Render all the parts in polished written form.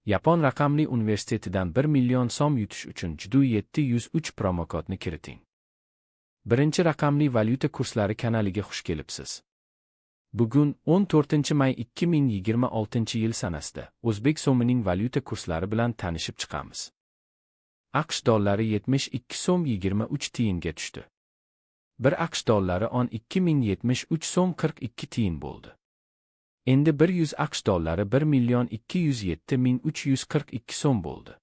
Yapon raqamli universitetidan 1 million so'm yutish uchun JDU 703 promokodni kiriting. Birinchi raqamli valyuta kurslari kanaliga xush kelibsiz. Bugun 14 may 2026-yil sanasida o'zbek so'mining valyuta kurslari bilan tanishib chiqamiz. AQSh dollari 72 so'm 23 tiyinga tushdi. 1 AQSh dollari 12,073 so'm 42 tiyin bo'ldi. Endi 100 AQSh dollari 1 million 207 ming 342 so'm bo'ldi.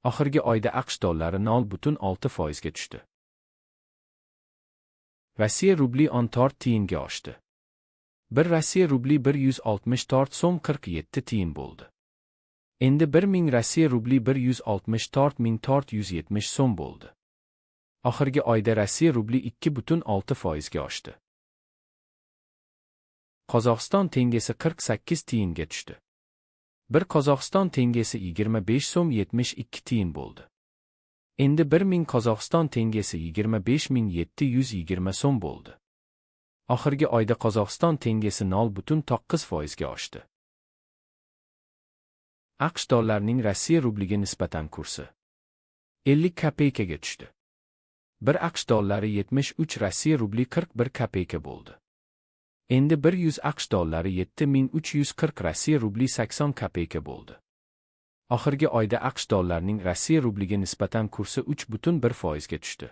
Oxirgi oyda AQSh dollari 0,6 foizga tushdi. Rossiya rubli 14 tiyinga oshdi. 1 Rossiya rubli 164 so'm 47 tiyin bo'ldi. Endi 1000 Rossiya rubli 164 ming 470 so'm bo'ldi. Oxirgi oyda Rossiya rubli 2,6 foizga oshdi. Qozog'iston tengesi 48 tiyinga tushdi. 1 Qozog'iston tengesi 25 so'm 72 tiyin bo'ldi. Endi 1000 Qozog'iston tengesi 25 720 so'm bo'ldi. Oxirgi oyda Qozog'iston tengesi 0,9 foizga oshdi. AQSh dollarining Rossiya rubliga nisbatan kursi 50 kopeykaga tushdi. 1 AQSh dollari 73 Rossiya rubli 41 kopeyka bo'ldi. Endi 100 AQSh dollari 7340 Rossiya rubli 80 kopeyka bo'ldi. Oxirgi oyda AQSh dollarining Rossiya rubliga nisbatan kursi 3,1 foizga tushdi.